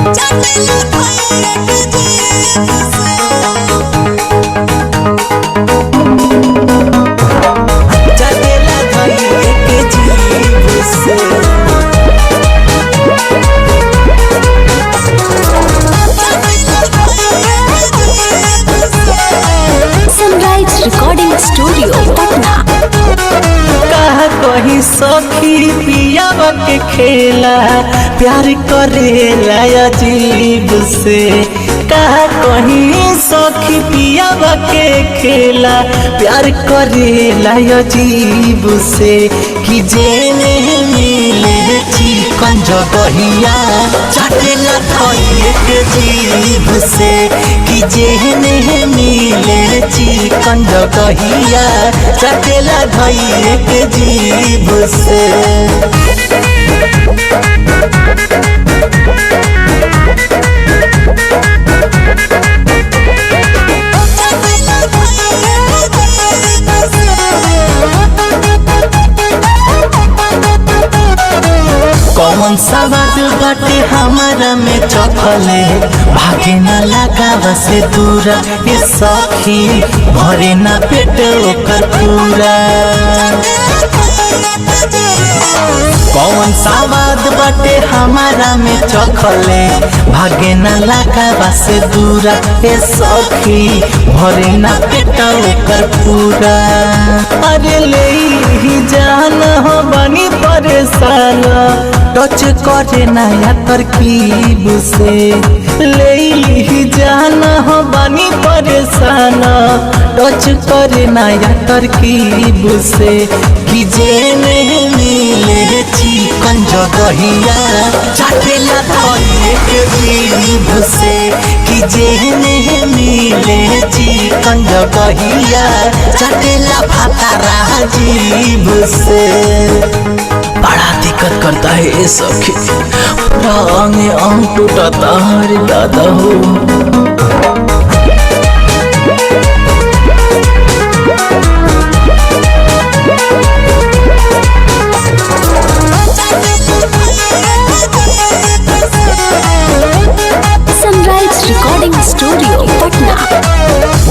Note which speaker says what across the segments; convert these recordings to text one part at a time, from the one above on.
Speaker 1: चटेला धइए के जीभ से।
Speaker 2: Sunrise recording studio Patna.
Speaker 1: कहा कहीं सखी पियावा के खेला, प्यार करेला अजीब से। कहा कहीं सखी पियावा के खेला, प्यार करेला अजीब से। कि जेने मिले चिकन जगहिया, चटेला धइए के जीभ से। कि जेने मिले चिकन जगहिया, चटेला धइए के जीभ से। कौन सवाद बाटे हमारा में चखले, भागे न लगावा से दूरा। ये सखी भरे न पेट ओकर पूरा। कौन सवाद बाटे हमारा में चखले, भागे न लगावा से दूरा। ए सखी भरे न पेट ओकर पूरा। अरे ले ही जान हो बनी परेशान, टच करे नया तरकीब से। ले ली जान हो बनी परेशान, टच करे नया तरकीब से। कि जेने मिले चिकन जगहिया, चटेला धइए के जीभ से। कि जेने मिले चिकन जगहिया, चटेला भातारा जीभ से। बड़ा दिक्कत करता है ये सखी, पूरा अंग अंग टूटता अरे दादा हो।
Speaker 2: Sunrise recording studio Patna.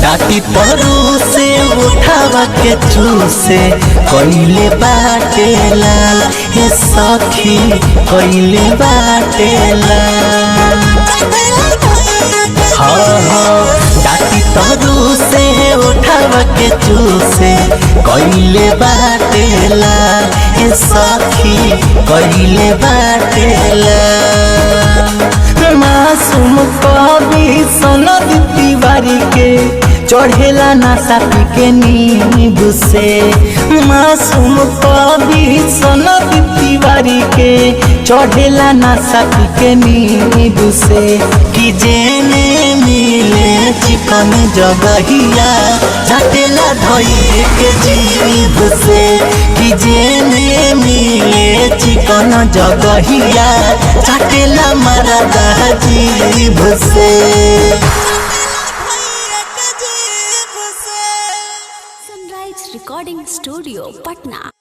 Speaker 1: डाटी परू से उठावा के चूसे, कइले बाटे लाल हे सखी कइले बाटे लाल। हाँ हाँ, डाटी तरू से उठावा के चूसे, कइले बाटे लाल हे सखी कइले बाटे लाल। मासूम कवि सनद तिवारी के, चढ़ेला नासा पी के नींब से। मासूम कवि सनद तिवारी के, चढ़ेला नासा पी के नींब से। कि जेने मिले चिकन जगहिया, चटेला धइए के जीभ से। कि जेने मिले चिकन जगहिया, चटेला मरदा जीभ से।
Speaker 2: Sunrise recording studio Patna.